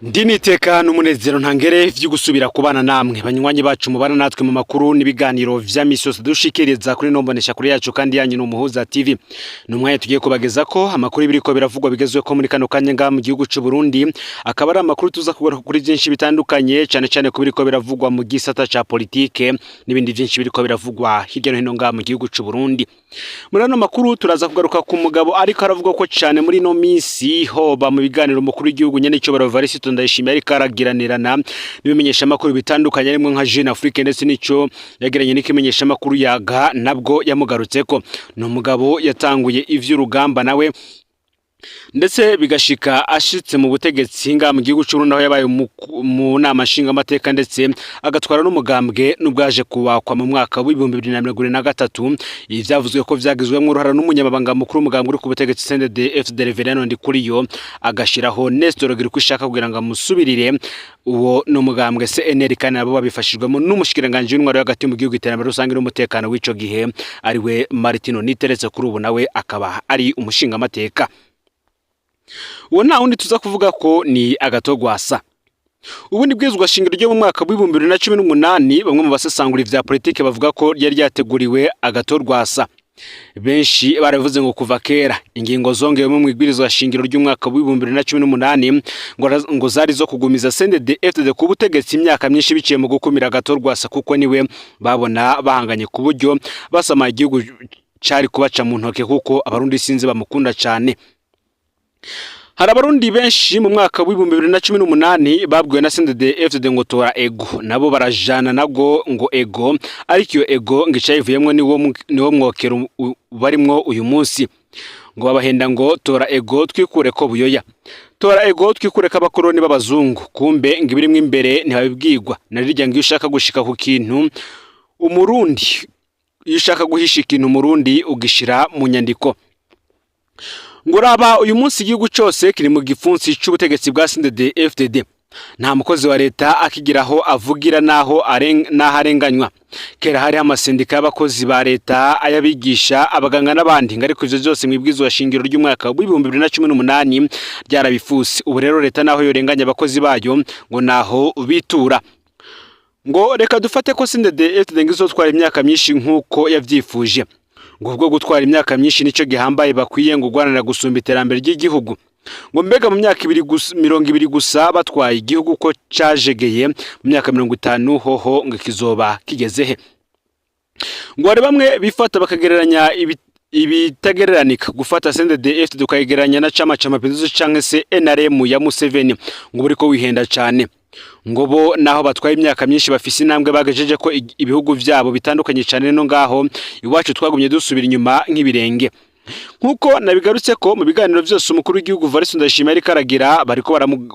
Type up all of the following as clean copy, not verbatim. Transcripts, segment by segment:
Ndi niteka n'umunezero ntangere vyo gusubira kubana namwe, banywanyi bacu mubana natwe mu makuru n'ibiganiro vya misi yose dushikiriza kuri nombonesha kuri yacu kandi yanyu ni Umuhuza TV. Ni umwanya tugiye kubageza ko amakuru y'ibiriko biravugwa bigezweho muri kano kanya ngaha mu gihugu c'u Burundi, akaba ari amakuru tuza kugaruka kuri byinshi bitandukanye, cane cane ku biriko biravugwa mu gisata ca politike n'ibindi vyinshi biriko biravugwa hirya no hino ngaha mu gihugu c'u Burundi. Muri ano makuru turaza kugaruka ku mugabo ariko aravuga ko cane muri ino minsi, hoba mu biganiro umukuru w'igihugu nyene icyubahiro Evariste Ndayishimiye ariko aragiranirana n'ibimenyeshamakuru bitandukanye, harimwo nka Jeune Afrique, ndetse n'ico yagiranye n'ikimenyeshamakuru Yaga nabwo yamugarutseko. Ni umugabo yatanguye ivy'urugamba nawe, ndetse bigashika ashitse mu butegetsi ngaha mu gihugu c'Uburundi, aho yabaye mu nama nshingamateka, ndetse agatwara n'umugambwe n'ubwaje kubakwa mu mwaka w'2023. Ibi vyavuzwe ko vyagizwemwo uruhara n'umunyamabanga mukuru w'umugambwe uri ku butegetsi CNDD FDD Reverien Ndikuriyo, agashiraho Nestor Girukishaka kugira ngo amusubirire. Uwo ni umugambwe CNL, kandi nabo babifashijwemo n'umushikiranganji w'intwaro hagati mu gihugu, iterambere rusange n'umutekano w'ico gihe, ariwe Martino Niteretse, kuri ubu nawe akaba ari umushingamateka. Uwo nta wundi tuza kuvuga ko ni Agatogwasa. Ubundi bwizwa shingiro ryo mu mwaka w'2018, bamwe mu basesangura ivya politike bavuga ko ryari ryateguriwe Agatorwasa. Benshi barabivuze ngo kuva kera ingingo zongewemo mu ibwirizwa shingiro ry'umwaka w'2018 ngo zari zo kugumiza CNDD FDD ku butegetsi imyaka myinshi, biciye mu gukumira Agatorwasa, kuko niwe babona bahanganye ku buryo basamaye igihugu cari kubaca mu ntoke, kuko Abarundi sinzi bamukunda cane. Hari Abarundi benshi mu mwaka w'2018 babwiwe na CNDD FDD ngo tora ego, nabo barajana nabwo ngo ego, ariko iyo ego ngo icayivuyemwo niwo mwokero barimwo uyu munsi. Ngo babahenda ngo tora ego twikure ko Buyoya, tora ego twikure ko abakoroni b'abazungu, kumbe ngo ibirimwo imbere ntibabibwirwa. Na rirya ngo iyo ushaka gushika ku kintu Umurundi, iyo ushaka guhisha ikintu Umurundi, ugishira mu nyandiko. Ngo raba uyu munsi igihugu cyose kiri mu gipfunsi c'ubutegetsi bwa CNDD FDD. Nta mukozi wa leta akigira aho avugira naho arenganywa. Kera hariho amasendika y'abakozi ba leta, ay'abigisha, abaganga n'abandi, ngo ariko ivyo vyose mw'ibwirizwa shingiro ry'umwaka w'2018 ryarabifuse. Ubu rero leta naho yorenganya abakozi bayo, ngo naho bitura. Ngo reka dufate ko CNDD FDD ngo izotwara imyaka myinshi nk'uko yavyifuje, ngo ubwo gutwara imyaka myinshi nico gihambaye bakwiye ngo guharanira gusumba iterambere ry'igihugu. Ngo mbega mu myaka ibiri gusa, 20 gusa batwaye igihugu ko cajegeye, mu myaka 50 hoho ngo kizoba kigeze he? Ngo hari bamwe bifata bakagereranya ibitagereranika, gufata CNDD FDD ukayigereranya na Chama cha Mapinduzi canke se NRM ya Museveni, ngo buriko wihenda cane. Ngo bo naho batwaye imyaka myinshi bafise intambwe bagejeje ko ibihugu vyabo bitandukanye cane no ngaho iwacu twagumye dusubira inyuma nk'ibirenge. Nkuko nabigarutse ko mu biganiro vyose umukuru w'igihugu Evariste Ndayishimiye ariko aragira, bariko baramu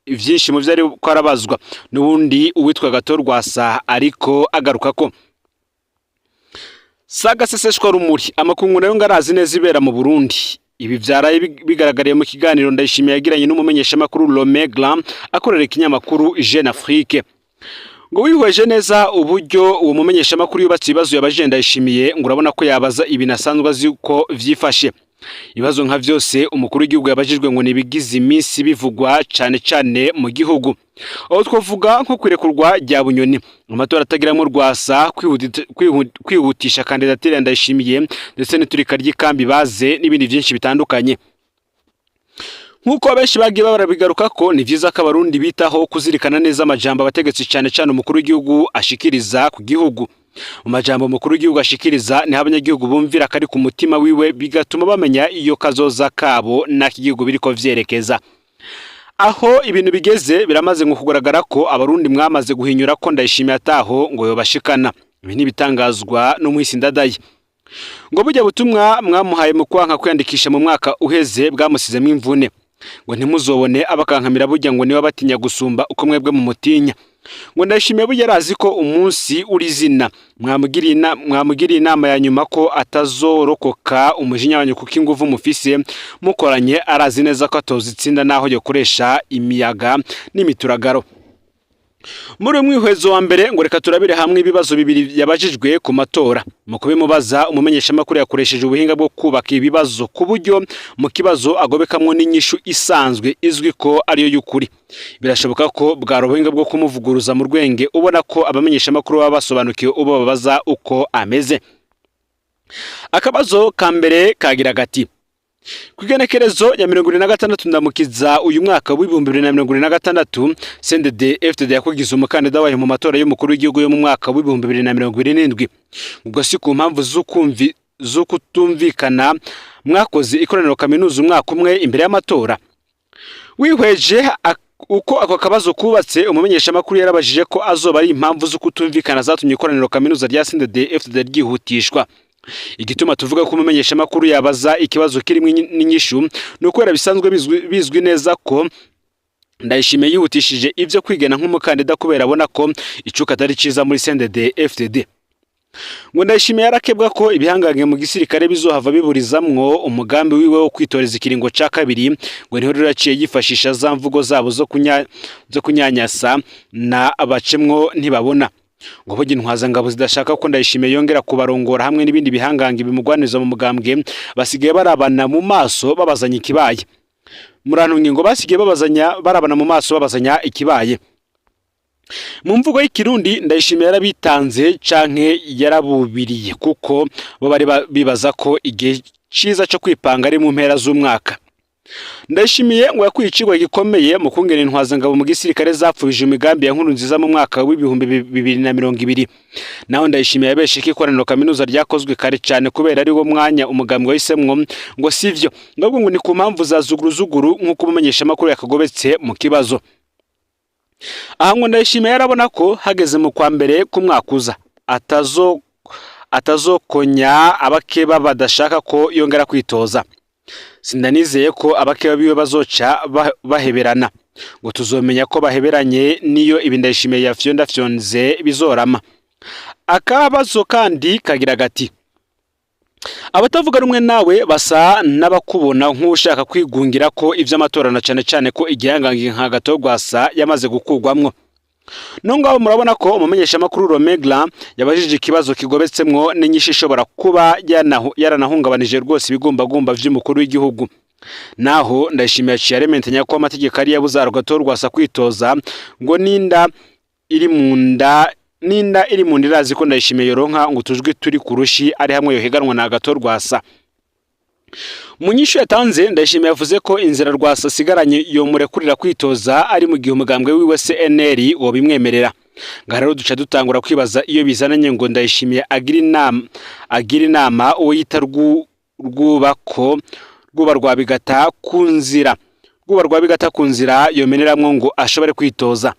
vyinshi mu vyo ariko arabazwa, n'ubundi uwitwa Gatorwasa ariko agaruka ko saga seseshwa rumuri. Amakungu nayo ngo arazi neza ibera mu Burundi. Ibi vyaraye bigaragariye mu kiganiro Ndayishimiye yagiranye n'umumenyeshamakuru Lomegla akorera ikinyamakuru Jeune Afrique. Ngo wihweje neza uburyo uwo mumenyeshamakuru yubatse ibibazo yabajije Ndayishimiye, ngo urabona ko yabaza ibintu asanzwe azi ko vyifashe. Ibibazo nka vyose umukuru w'igihugu yabajijwe ngo nibigize iminsi bivugwa cane cane mu gihugu, aho twavuga nko kwirekurwa rya Bunyoni, amatora atagiramwo Rwasa, kwihutisha kandidatire ya Ndayishimiye, ndetse n'iturika ry'ikambi baze, n'ibindi vyinshi bitandukanye. Nk'uko benshi bagiye barabigaruka ko ni vyiza ko Abarundi bitaho kuzirikana neza amajambo abategetsi, cane cane umukuru w'igihugu, ashikiriza ku gihugu. Mu majambo umukuru w'igihugu ashikiriza niho abanyagihugu bumvira kari ku mutima wiwe, bigatuma bamenya iyo kazoza kabo n'ak'igihugu biriko vyerekeza. Aho ibintu bigeze, biramaze ngo kugaragara ko Abarundi mwamaze guhinyura ko Ndayishimiye ataho ngo yobashikana. Ibi ntibitangazwa n'umuhisi Ndadaye. Ngo burya butumwa mwamuhaye mu kwanka kwiyandikisha mu mwaka uheze bwamusizemo imvune. Ngo ntimuzobone abakankamira, burya ngo niwe batinya gusumba uko mwebwe mumutinya. Ngo Ndayishimiye burya arazi ko umunsi uri zina mwamugiriye inama ya nyuma ko atazorokoka umujinya wanyu, kuko inguvu mufise mukoranye arazi neza ko atozitsinda naho yokoresha imiyaga n'imituragaro. Muri uyu mwihwezo wa mbere, ngo reka turabire hamwe ibibazo bibiri yabajijwe ku matora. Mu kubimubaza, umumenyeshamakuru yakoresheje ubuhinga bwo kubaka ibibazo ku buryo mu kibazo agobekamwo n'inyishu isanzwe izwi ko ariyo y'ukuri. Birashoboka ko bwari ubuhinga bwo kumuvuguruza mu rwenge, ubona ko abamenyeshamakuru baba basobanukiwe ubo babaza uko ameze. Akabazo ka mbere kagira gati: "Ku igenekerezo ya 26 Ndamukiza uyu mwaka w'2026, CNDD FDD yakugize umukandida wayo mu matora y'umukuru w'igihugu yo mu mwaka w'2027. Ubwo si ku mpamvu z'ukumvi z'ukutumvikana mwakoze ikoraniro kaminuza umwaka umwe imbere y'amatora?" Wihweje uko ako kabazo kubatse, umumenyeshamakuru yarabajije ko azoba ari impamvu z'ukutumvikana zatumye ikoraniro kaminuza rya CNDD FDD ryihutishwa. Igituma tuvuga ko umumenyeshamakuru yabaza ikibazo kirimo n'inyishu ni ukubera bisanzwe bizwi neza ko Ndayishimiye yihutishije ibyo kwigena nk'umukandida kubera abona ko icuka atari ciza muri CNDD FDD. Ngo Ndayishimiye yarakebwa ko ibihangange mu gisirikare bizohava biburizamwo umugambi wiwe wo kwitoreza ikiringo ca kabiri. Ngo niho rero yaciye yifashisha za mvugo zabo zo kunyanyasa na abacemwo ntibabona. Ngo burya intwazangabo zidashaka ko Ndayishimiye yongera kubarongora hamwe n'ibindi bihangange bimugwaniza mu mugambwe basigaye barabana mu maso babazanya ikibaye. Murantunge, ngo basigaye babazanya, barabana mu maso babazanya ikibaye. Mu mvugo y'Ikirundi, Ndayishimiye yarabitanze canke yarabubiriye, kuko bo bari bibaza ko igihe ciza co kwipanga ari mu mpera z'umwaka. Ndayishimiye ngo yakuye icigwa gikomeye mu kungena intwazangabo mu gisirikare zapfubije imigambi ya Nkurunziza mu mwaka w'2020. Naho Ndayishimiye yabeshe ko ikoraniro kaminuza ryakozwe kare cyane kubera ari wo mwanya umugambi wahisemwo, ngo sivyo, ngabwo ngo ni ku mpamvu za zuguruzuguru, nk'uko umumenyeshamakuru yakagobetse mu kibazo. Aha ngo Ndayishimiye yarabona ko hageze mu kwa mbere k'umwaka uza atazokonya abakeba badashaka ko yongera kwitoza. Sindanizeye ko abakeba biwe bazoca baheberana. Ngo tuzomenya ko baheberanye niyo ibi Ndayishimiye yafyondafyonze bizorama. Akabazo kandi kagira gati: "Abatavuga rumwe nawe basa n'abakubona nk'ushaka kwigungira ko ivy'amatora, na cane cane ko igihangange nka Gatogwasa yamaze gukugwamwo." No ngaho murabona ko umumenyeshamakuru Romegla yabajije ikibazo kigobetsemwo n'inyishu ishobora kuba yaranahungabanije rwose ibigumbagumba vy'umukuru w'igihugu. Naho Ndayishimiye yaciye arementanya ko amategeko ari yabuza Rwasa kwitoza, ngo ninda iri mu nda, ninda iri mu nda irazi ko Ndayishimiye yoronka ngo utujwi turi ku rushi ari hamwe yohiganwa na Rwasa. Mu nyishu yatanze, Ndayishimiye yavuze ko inzira Rwasa asigaranye yomurekurira kwitoza ari mu gihe umugambwe wiwe CNL wobimwemerera. Ngaha rero duca dutangura kwibaza iyo bizananye ngo Ndayishimiye agira inama uwo yita rwubako rwuba rwa bigata ku nzira, rwuba rwa bigata ku nzira yomeneramwo ngo ashobore kwitoza.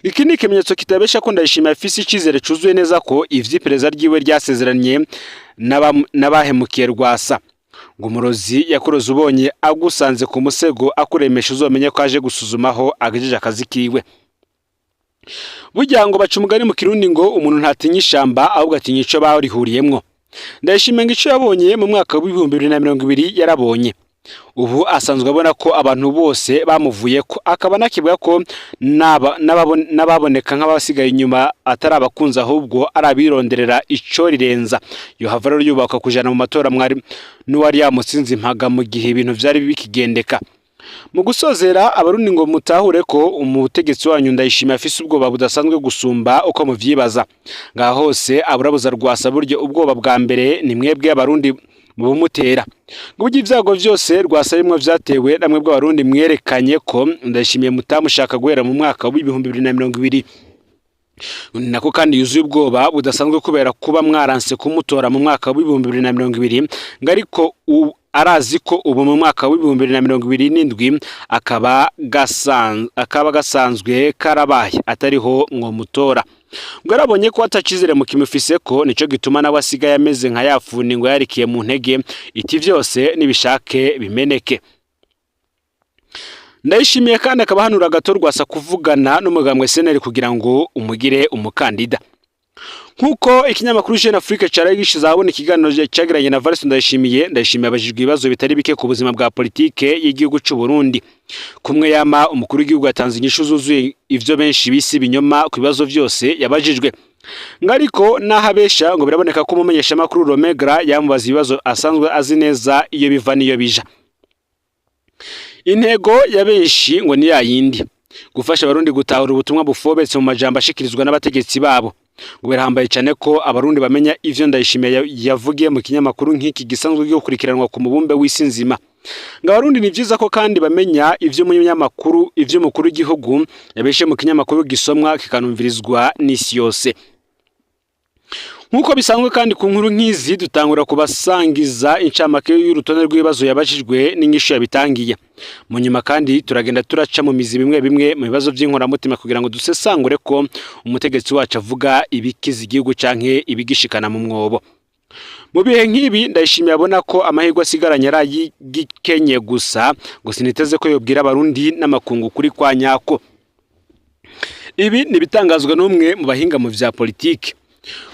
Iki ni ikimenyetso kitabesha ko Ndayishimiye afise icizere cuzuye neza ko ivy'iperereza ryiwe ryasezeranye n'abahemukiye Rwasa. Ngo umurozi yakuroze ubonye agusanze ku musego akuremesha, uzomenye ko aje gusuzumaho agejeje akazi kiwe. Burya ngo baca umugani mu Kirundi ngo umuntu ntatinya ishamba, ahubwo atinya ico barihuriyemwo. Ndayishimiye ngo ico yabonye mu mwaka w'2020 yarabonye. Ubu asanzwe abona ko abantu bose bamuvuye ko, akaba anakibwa ko n'ababoneka nk'abasigaye inyuma atari abakunzi, ahubwo ari abironderera ico rirenza. Yohava rero yubakwa kujana mu matora mwari n'uwari yamutsinze impaga mu gihe ibintu vyari bikigendeka. Mu gusozera, Abarundi, ngo mutahure ko umutegetsi wanyu Ndayishimiye afise ubwoba budasanzwe gusumba uko muvyibaza. Ngaha hose aburabuza Rwasa, buryo ubwoba bwa mbere ni mwebwe Abarundi mubumutera. Ngo burya ibyago vyose Rwasa rimwe vyatewe namwe bw'Abarundi mwerekanye ko Ndayishimiye mutamushaka guhera mu mwaka w'2020. Nako kandi yuzuye ubwoba budasanzwe kubera kuba mwaranse kumutora mu mwaka w'2020. Ngo ariko arazi ko ubu mu mwaka w'2027 akaba gasanzwe karabaye atariho ngo mutora. Ngo yarabonye ko atacizere mu kimufise, ko nico gituma nawe asigaye ameze nka yafuni ngo yarikiye mu ntege iti vyose nibishake bimeneke. Ndayishimiye kandi akaba hanura gato Rwasa kuvugana n'umugambwe CNL kugira ngo umugire umukandida. Nk'uko ikinyamakuru Jeune Afrique caraye gishize ahabona ikiganiro cagiranye na Evariste Ndayishimiye, Ndayishimiye abajijwe ibibazo bitari bike ku buzima bwa politike y'igihugu c'u Burundi. Kumwe yama umukuru w'igihugu yatanze inyishu zuzuye ivyo benshi bise ibinyoma ku bibazo vyose yabajijwe. Ngariko naho abesha, ngo biraboneka ko umumenyeshamakuru Romegra yamubaza ibibazo asanzwe azi neza iyo biva n'iyo bija. Intego ya benshi ngo ni yayindi: gufasha Abarundi gutahura ubutumwa bufobetse mu majambo ashikirizwa n'abategetsi babo. Ngo birahambaye cyane ko Abarundi bamenya ivyo Ndayishimiye yavugiye mu kinyamakuru nk'iki gisanzwe gikurikiranwa ku mubumbe w'isi nzima. Ngo Abarundi ni vyiza ko kandi bamenya ivyo umunyamakuru, ivyo umukuru w'igihugu yabeshe mu kinyamakuru gisomwa kikanumvirizwa n'isi yose. Nk'uko bisanzwe kandi ku nkuru nk'izi, dutangura kubasangiza incamake y'urutonde rw'ibibazo yabajijwe n'inyishu yabitangiye. Mu nyuma kandi turagenda turaca mu mizi bimwe bimwe mu bibazo by'inkoramutima kugira ngo dusesangure ko umutegetsi wacu avuga ibikiza igihugu canke ibigishikana mu mwobo. Mu bihe nk'ibi, Ndayishimiye abona ko amahirwe asigaranye ari ay'igikenye gusa, ngo siniteze ko yobwira Abarundi n'amakungu kuri kwa nyako. Ibi ni ibitangazwa n'umwe mu bahinga mu vya politiki.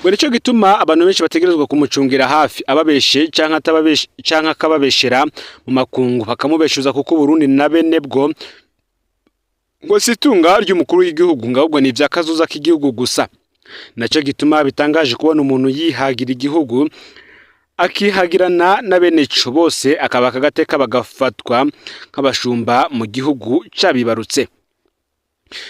Ngo nico gituma abantu benshi bategerezwa kumucungira hafi, ababeshe canke atababeshe canke akababeshera mu makungu bakamubeshuza, kuko Burundi na bene bwo ngo si itunga ry'umukuru w'igihugu, ngo ahubwo ni ivy'akazoza k'igihugu gusa. Naco gituma bitangaje kubona umuntu yihagira igihugu, akihagirana na bene co bose, akabaka agateka, bagafatwa nk'abashumba mu gihugu cabibarutse.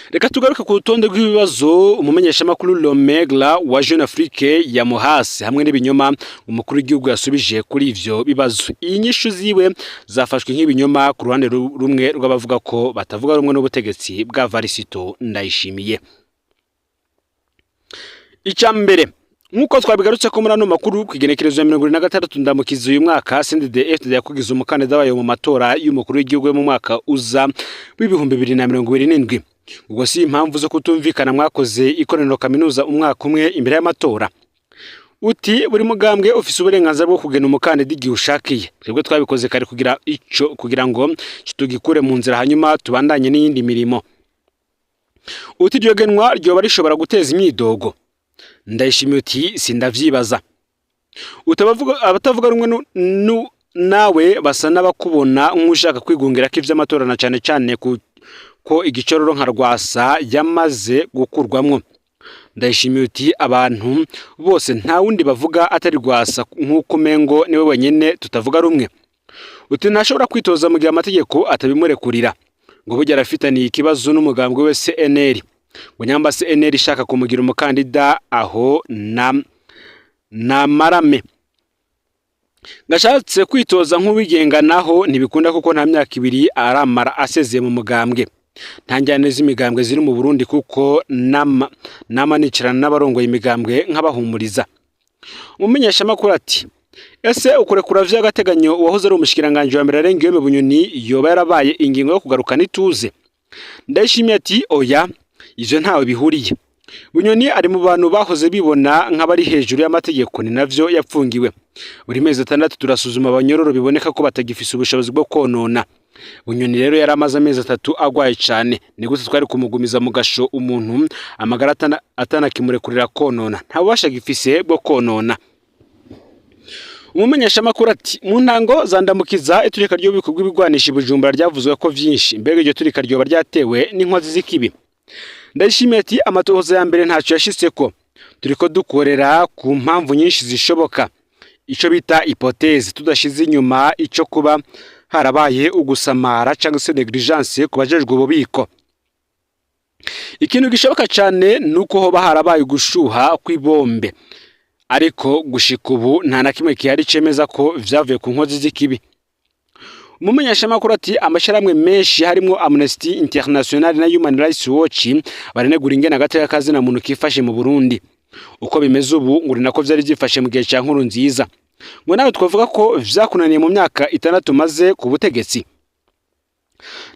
Reka tugaruke ku rutonde rw'ibibazo umumenyeshamakuru Lomegla wa Jeune Afrique yamuhase hamwe n'ibinyoma umukuru w'igihugu yasubije kuri ivyo bibazo. Iyi nyishu ziwe zafashwe nk'ibinyoma ku ruhande rumwe rw'abavuga ko batavuga rumwe n'ubutegetsi bwa Varisito Ndayishimiye. Icya mbere, nk'uko twabigarutse ko muri ano makuru, ku igenekerezo ya 76 Ndamukiza uyu mwaka, CNDD-FDD yakugize umukandida wayo mu matora y'umukuru w'igihugu yo mu mwaka uza w'2027. Ubwo si impamvu zo kutumvikana mwakoze ikoraniro kaminuza umwaka umwe imbere y'amatora? Uti buri mugambwe ufise uburenganzira bwo kugena umukandida igihe ushakiye. Twebwe twabikoze kare kugira ico kugira ngo tugikure mu nzira, hanyuma tubandanye n'iyindi mirimo. Uti iryo genwa ryoba rishobora guteza imyidogo? Ndayishimiye uti sindavyibaza. Uti abatavuga rumwe nawe basa n'abakubona nk'ushaka kwigungira ko ivy'amatora, na cane cane ko igicororo nka Rwasa yamaze gukurwamwo. Ndayishimiye uti abantu bose nta wundi bavuga atari Rwasa, nk'uko umengo niwe wenyene tutavuga rumwe. Uti ntashobora kwitoza mu gihe amategeko atabimurekurira. Ngo burya arafitaniye ikibazo n'umugambwe we CNL. Ngo nyamba CNL ishaka kumugira umukandida, aho na namarame. Gashatse kwitoza nk'uwigenga naho ntibikunda, kuko nta myaka 2 aramara asezeye mu mugambwe. Nta njyane z'imigambwe ziri mu Burundi, kuko nama nicarana n'abarongoye imigambwe nk'abahumuriza. Umumenyeshamakuru ati ese ukurekura vy'agateganyo uwahoze ari umushikiranganji wa mbere Alain Bunyoni yoba yarabaye ingingo yo kugarukana ituze? Ndayishimiye ati oya, ivyo ntawe bihuriye. Bunyoni ari mu bantu bahoze bibona nk'abari hejuru y'amategeko, ni navyo yapfungiwe. Buri mezi 6 turasuzuma abanyororo biboneka ko batagifise ubushobozi bwo konona. Bunyoni rero yari amaze amezi 3 agwaye cane, ni gute twari kumugumiza mu gasho umuntu amagara atanakimurekurira konona? Nta bubasha agifise bwo konona. Umumenyeshamakuru ati mu ntango za Ndamukiza iturika ry'ububiko bw'ibigwanisha i Bujumbura ryavuzwe ko vyinshi, mbega iryo turika ryoba ryatewe n'inkozi z'ikibi? Ndayishimiye ati amatohoza ya mbere ntaco yashitseko, turiko dukorera ku mpamvu nyinshi zishoboka, ico bita hypothèse, tudashize inyuma ico kuba harabaye ugusamara cyangwa se négligence ku bajejwe ububiko. Ikintu gishoboka cyane ni uko hoba harabaye ugushuha kw'ibombe, ariko gushika ubu nta na kimwe gihari cemeza ko vyavuye ku nkozi z'ikibi. Umumenyeshamakuru ati amashirahamwe menshi harimwo Amnesty International na Human Rights Watch baranegura ingene agateka kazina muntu kifashe mu Burundi. Uko bimeze ubu ngo ni nako vyari vyifashe mu gihe ca Nkurunziza. Ngo nawe twavuga ko vyakunaniye mu myaka 6 maze ku butegetsi?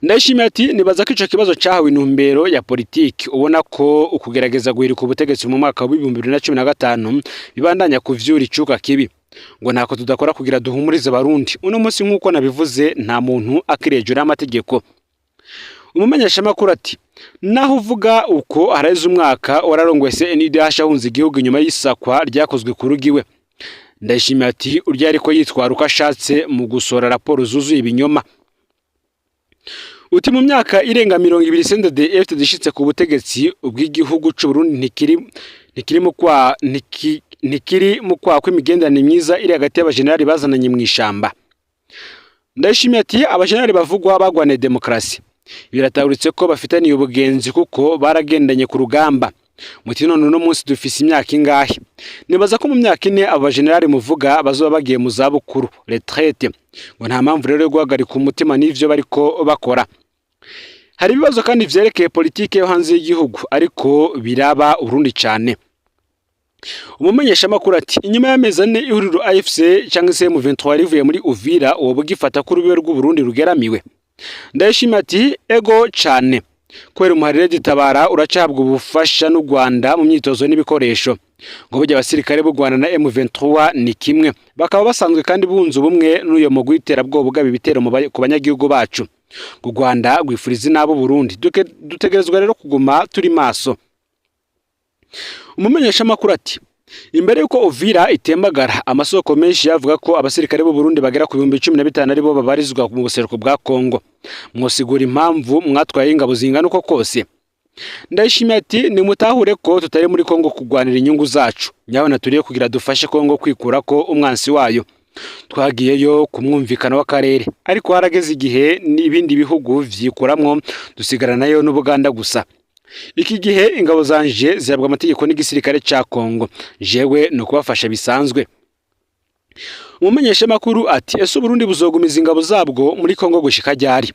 Ndayishimiye ati nibaza ko ico kibazo cahawe intumbero ya politiki, ubona ko ukugerageza guhirika ubutegetsi mu mwaka w'2015 bibandanya kuvyura icuka kibi. Ngo ntako tudakora kugira duhumurize Abarundi. Uno munsi, nk'uko nabivuze, nta muntu akiri hejuru y'amategeko. Umumenyeshamakuru ati: "Naho uvuga uko, haraheze umwaka wararongoye CNIDH ahunze igihugu inyuma y'isakwa ryakozwe ku rugo iwe." Ndayishimiye ati: "Urya ariko yitwara uko ashatse mu gusohora raporo zuzuye ibinyoma." Uti: "Mu myaka irenga 20 CNDD-FDD ishitse ku butegetsi ubw'igihugu c'u Burundi ntikiri mu kwa ntikiri mu kwa kw'imigenderanire myiza iri hagati y'abajenerali bazananye mu ishamba." Ndayishimiye ati: "Abajenerali bavugwa bagwaniye demokarasi, biratahuritse ko bafitaniye ubugenzi kuko baragendanye ku rugamba." Muti: "None uno munsi dufise imyaka ingahe?" "Nibaza ko mu myaka 4 abo bajenerali muvuga bazoba bagiye mu zabukuru, retraite." Ngo nta mpamvu rero yo guhagarika umutima n'ivyo bariko bakora. Hari ibibazo kandi vyerekeye politike yo hanze y'igihugu, ariko biraba Urundi cane. Umumenyeshamakuru ati: "Inyuma y'amezi 4 ihuriro AFC cyangwa se M23 rivuye muri Uvira, uwo bugifata ko urubibe rw'u Burundi rugeramiwe?" Ndayishimiye ati: "Ego cane, kubera umuharire gitabara uracahabwa ubufasha n'u Rwanda mu myitozo n'ibikoresho." Ngo burya abasirikare b'u Rwanda na M23 ni kimwe, bakaba basanzwe kandi bunze ubumwe n'uyo mugwi w'iterabwoba ugaba ibitero ku banyagihugu bacu. U Rwanda rwifuriza inabi Burundi, dutegerezwa rero kuguma turi maso. Umumenyeshamakuru ati: "Imbere y'uko Uvira itembagara, amasoko menshi yavuga ko abasirikare b'u Burundi bagera ku 15,000 aribo babarizwa mu buseruko bwa Kongo. Mwosigura impamvu mwatwaye ingabo zingana uko kose?" Ndayishimiye ati: "Nimutahure ko tutari muri Kongo kugwanira inyungu zacu, nyabona turiyo kugira dufashe Kongo kwikura ko umwansi wayo. Twagiyeyo ku mwumvikano w'akarere, ariko harageze igihe n'ibindi bihugu vyikuramwo, dusigaranayo n'Ubuganda gusa. Iki gihe ingabo zanje zihabwa amategeko n'igisirikare ca Kongo, jewe ni ukubafasha bisanzwe." Umumenyeshamakuru ati: "Ese Uburundi buzogumiza ingabo zabwo muri Kongo gushika ryari?"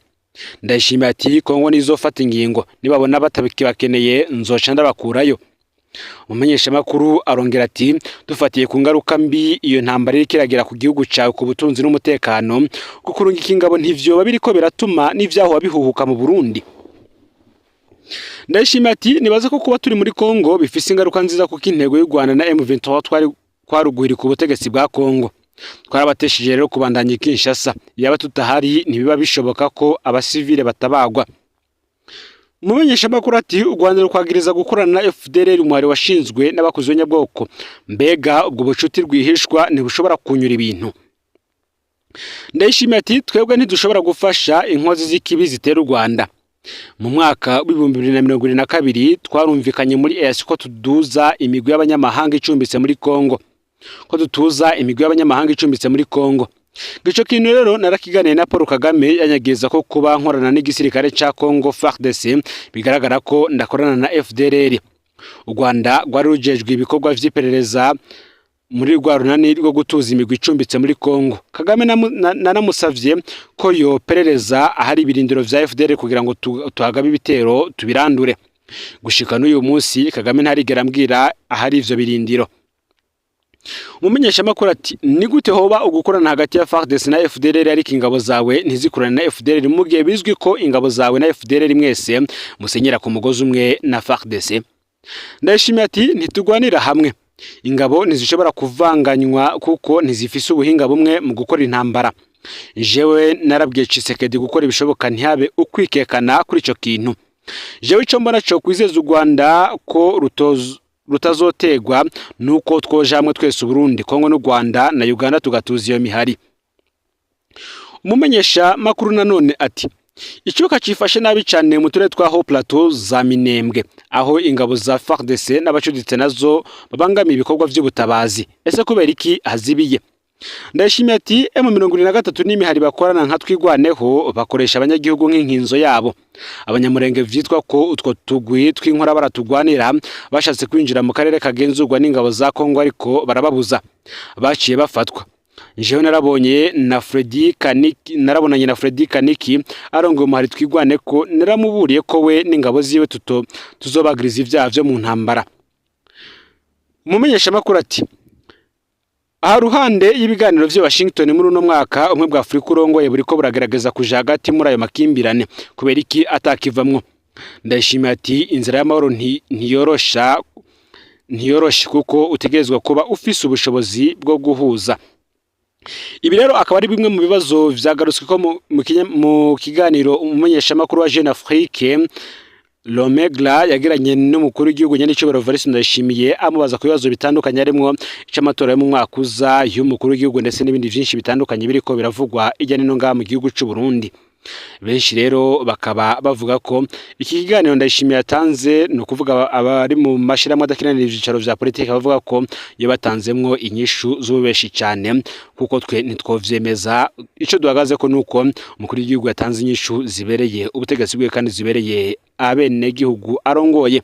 Ndayishimiye ati: "Kongo nizofata ingingo, nibabona batakibakeneye nzoca ndabakurayo." Umumenyeshamakuru arongera ati: "Dufatiye ku ngaruka mbi iyo ntambara iriko iragera ku gihugu cawe, ku butunzi n'umutekano, kukurungika ingabo ntivyoba biriko biratuma n'ivyahuha bihuhuka mu Burundi?" Ndayishimiye ati: "Nibaza ko kuba turi muri Kongo bifise ingaruka nziza, kuko intego y'u Rwanda na M23 twari kwaruguhirika ubutegetsi bwa Kongo. Twarabatesheje rero kubandanya Kinshasa. Yaba tutahari ntibiba bishoboka ko abasivile batabagwa." Umumenyeshamakuru ati: "U Rwanda rukwagiriza gukorana na FDLR, umuhari washinzwe n'abakozi b'nyabwoko. Mbega ubwo bucuti rwihishwa ntibushobora kunyura ibintu?" Ndayishimiye ati: "Twebwe ntidushobora gufasha inkozi z'ikibi zitera u Rwanda. Mu mwaka w'2022 twarumvikanye muri EAC ko tuduza imigwi y'abanyamahanga icumbitse muri Kongo, ko dutuza imigwi y'abanyamahanga icumbitse muri Kongo. Ico kintu rero narakiganiye na Paul Kagame, yanyagiriza ko kuba nkorana n'igisirikare ca Congo FARDC bigaragara ko ndakorana na FDLR. U Rwanda rwari rujejwe ibikorwa vy'iperereza muri rwa runani rwo gutuza imigwi icumbitse muri Congo. Kagame nanamusavye ko yoperereza ahari ibirindiro vya FDLR kugira ngo tuhagabe ibitero tubirandure. Gushika n'uyu munsi Kagame ntarigera ambwira ahari ivyo birindiro." Umumenyeshamakuru ati: "Ni gute hoba ugukorana hagati ya FARDC na FDLR, ariko ingabo zawe ntizikorane na FDLR, mu gihe bizwi ko ingabo zawe na FDLR mwese musenyera ku mugozi umwe na FARDC?" Ndayishimiye ati: "Ntitugwanira hamwe. Ingabo ntizishobora kuvanganywa kuko ntizifise ubuhinga bumwe mu gukora intambara. Jewe narabwiye Tshisekedi gukora ibishoboka ntihabe ukwikekana kuri ico kintu. Jewe ico mbona co kwizeza u Rwanda ko rutazotegwa nuko twoja hamwe twese, Burundi, Kongo n'u Rwanda na Uganda, tugatuza iyo mihari." Umumenyesha makuru nanone ati: "Icuka cifashe nabi cane mu turere twa Haut Plateau za Minembwe, aho ingabo za FARDC n'abacuditse nazo babangamiye ibikorwa vy'ubutabazi. Ese kubera iki hazibiye?" Ndayishimiye ati: "M23 n'imihari bakorana nka Twigwaneho bakoresha abanyagihugu nk'inkinzo yabo. Abanyamurenge vyitwa ko utwo tugwi tw'inkora baratugwanira bashatse kwinjira mu karere kagenzurwa n'ingabo za Kongo, ariko barababuza, baciye bafatwa. Jewe narabonye na Freddy Kaniki, narabonanye na Freddy Kaniki arongoye umuhari Twigwane ko, naramuburiye ko we n'ingabo ziwe tuto tuzobagiriza ivyaha vyo mu ntambara." Umumenyeshamakuru ati: "Aha ruhande y'ibiganiro vy'i Washington muri uno mwaka, umwe bwa Afrika urongoye buriko buragerageza kuja hagati muri ayo makimbirane. Kubera iki atakivamwo?" Ndayishimiye ati: "Inzira y'amahoro ntiyorosha, ntiyoroshe kuko utegerezwa kuba ufise ubushobozi bwo guhuza." Ibi rero akaba ari bimwe mu bibazo vyagarutswe ko mu kiganiro umumenyeshamakuru wa Jeune Afrique Lomegla yagiranye n'umukuru w'igihugu nyenicubahiro Evariste Ndayishimiye, amubaza ku bibazo bitandukanye harimwo ic'amatora yo mu mwaka uza y'umukuru w'igihugu, ndetse n'ibindi vyinshi bitandukanye biriko biravugwa irya nino ngaha mu gihugu c'u Burundi. Benshi rero bakaba bavuga ko iki kiganiro Ndayishimiye yatanze, ni ukuvuga abari mu mashirahamwe adakiranira ivyicaro vya politiki, bavuga ko iyo batanzemwo inyishu z'ububeshi cane, kuko twe ntitwovyemeza. Ico duhagaze ko nuko umukuru w'igihugu yatanze inyishu zibereye ubutegetsi bwiwe kandi zibereye abenegihugu arongoye.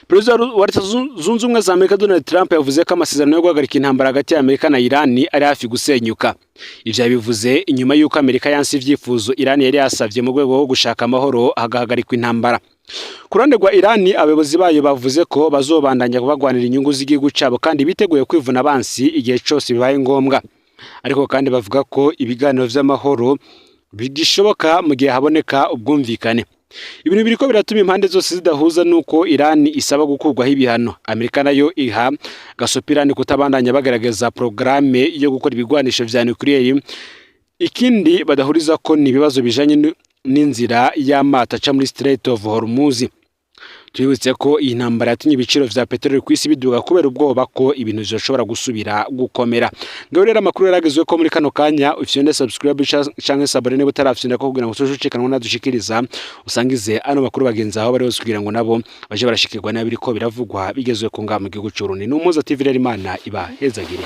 Perezida wa Leta Zunze Ubumwe za Amerika Donald Trump yavuze ko amasezerano yo guhagarika intambara hagati ya Amerika na Iran ari hafi gusenyuka. Ivyo yabivuze inyuma y'uko Amerika yanse ivyifuzo Iran yari yasavye mu rwego rwo gushaka amahoro hagahagarikwa intambara. Ku ruhande rwa Iran, abayobozi bayo bavuze ko bazobandanya bagwanira inyungu z'igihugu cabo kandi biteguye kwivuna abansi igihe cose bibaye ngombwa. Ariko kandi bavuga ko ibiganiro vy'amahoro bigishoboka mu gihe haboneka ubwumvikane. Ibintu biriko biratuma impande zose zidahuza nuko Iran isaba gukurwaho ibihano. Amerika nayo iha gasopo Iran kutabandanya bagerageza programme yo gukora ibigwanisho vya nucléaire. Ikindi badahuriza ko ni ibibazo bijanye n'inzira y'amato aca muri Strait of Hormuz. Tubibutse ko iyi ntambara yatumye ibiciro vya peteroli ku isi biduga kubera ubwoba ko ibintu vyoshobora gusubira gukomera. Ngaho rero amakuru yaragezwe ko muri kano kanya, ufyonde subscribe canke s'abonner niba utarafyonda ko, kugira ngo ucikanwa nadushikiriza, usangize ano makuru bagenzi aho bari hose, kugira ngo nabo baje barashikirwa n'abiriko biravugwa bigezwe ko ngaha mu gihugu c'Uburundi. N'Umuhuza TV rero, Imana ibahezagire.